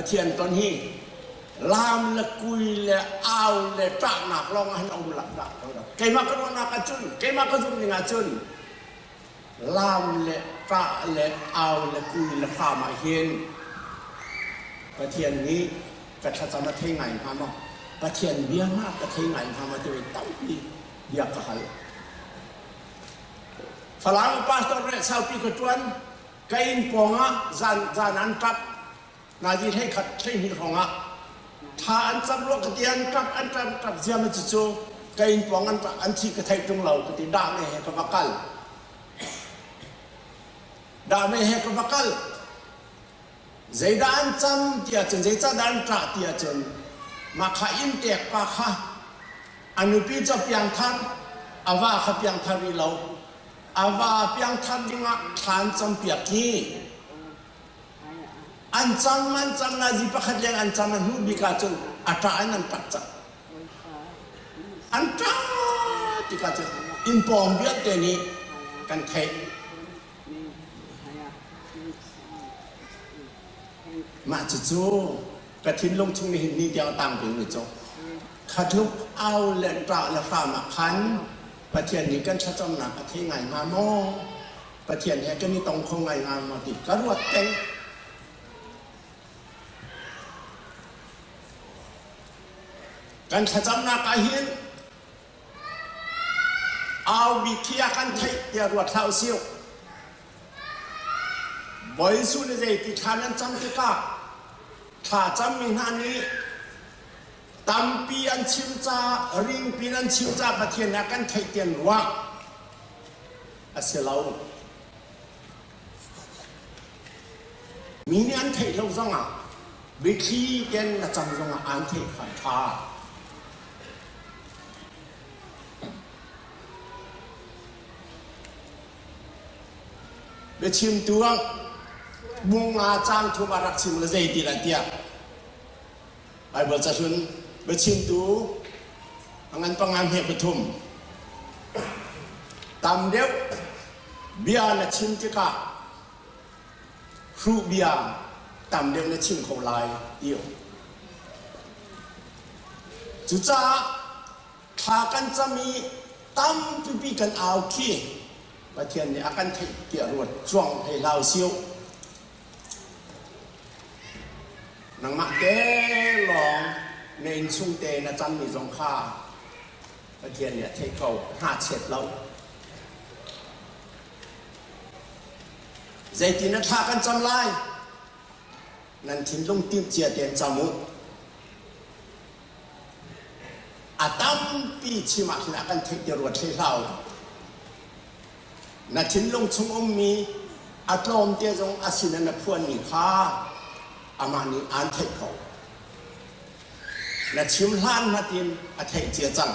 Pathian ton hi laam le kui le au le ṭahnak lawng ah hin a um lo. Keimah ka ruahnak ahcun, keimah ka zumh ning ahcun laam le ṭah le au le kui le hram ah hin Pathian nih ka thlacam a thei ngai hnga maw? Pathian bia hna ka thei ngai hnga maw timi tampi bia ka hal. Falam pastor le saupi ka ṭuan ka inn pawng ah zan zan an ṭap nazi 11 12 hrawng ah thla an cam rua ka ti an ṭap an ṭap ṭap ziam cucu ka inn pawng an an thi ka theih ṭung lo ka ti dah me he ka va kal dah me he ka va kal zeidah an cam tiah cun zeicahdah an ṭah tiah cun mah kha inn tek pa kha a nupi cu piangthar a va kha piangthar rih lo a va piangthar dingah thla an campiak hi an cam an cam nazi pakhat leng an cam a hnu bik ah cun a ṭah in an ṭap cang an ṭah tikah cun inn pawng vialte nih kan theih mah cucu ka thinlung chung nih hin ni tiang a tang pengmi cu khatluk au le ṭah le hram ah khan Pathian nih kan thlacamnak a thei ngai hnga maw? Pathian he kan i tong kho ngai hnga maw ti ka ruat peng. Kan thlacamnak ah hin au bik khi a kan theih tiah ruat hlah usih. Bawi Jesuh nih zei ti thla nan cam tikah thla cammi hna nih tampi an chim ca ringpi an chim ca Pathian ah kan theih tian ruah a si lo. Mi nih an theih lo zongah biathli ten na cam zongah an theih kha ṭha. Biachimtu ah bunga cang thum a rak chim le zei ti lah tiah Baibal cahlun biachimtu a ngan panga hme pathum. Tam deuh bia na chim tikah hruh bia tam deuh na chim kho lai ti um. Cucaah thla kan cam i tampipi kan au khi Pathian nih a kan theih tiah ruat cuang hlei hlah usih. Nangmah te lawng na innchung te na cammi zong kha Pathian nih a theih ko, hnachiat lo. Zeitin na thla kan cam lai? Nan thinlung timhcia tein cam u. A tampi chim ah khin a kan theih ti ruat hlei hlah u. Na thinlung chung ummi a tlawmte zong a sin ah na phuanmi kha amah nih aan theih ko. Na chim hlan hmatin a theih cia cang.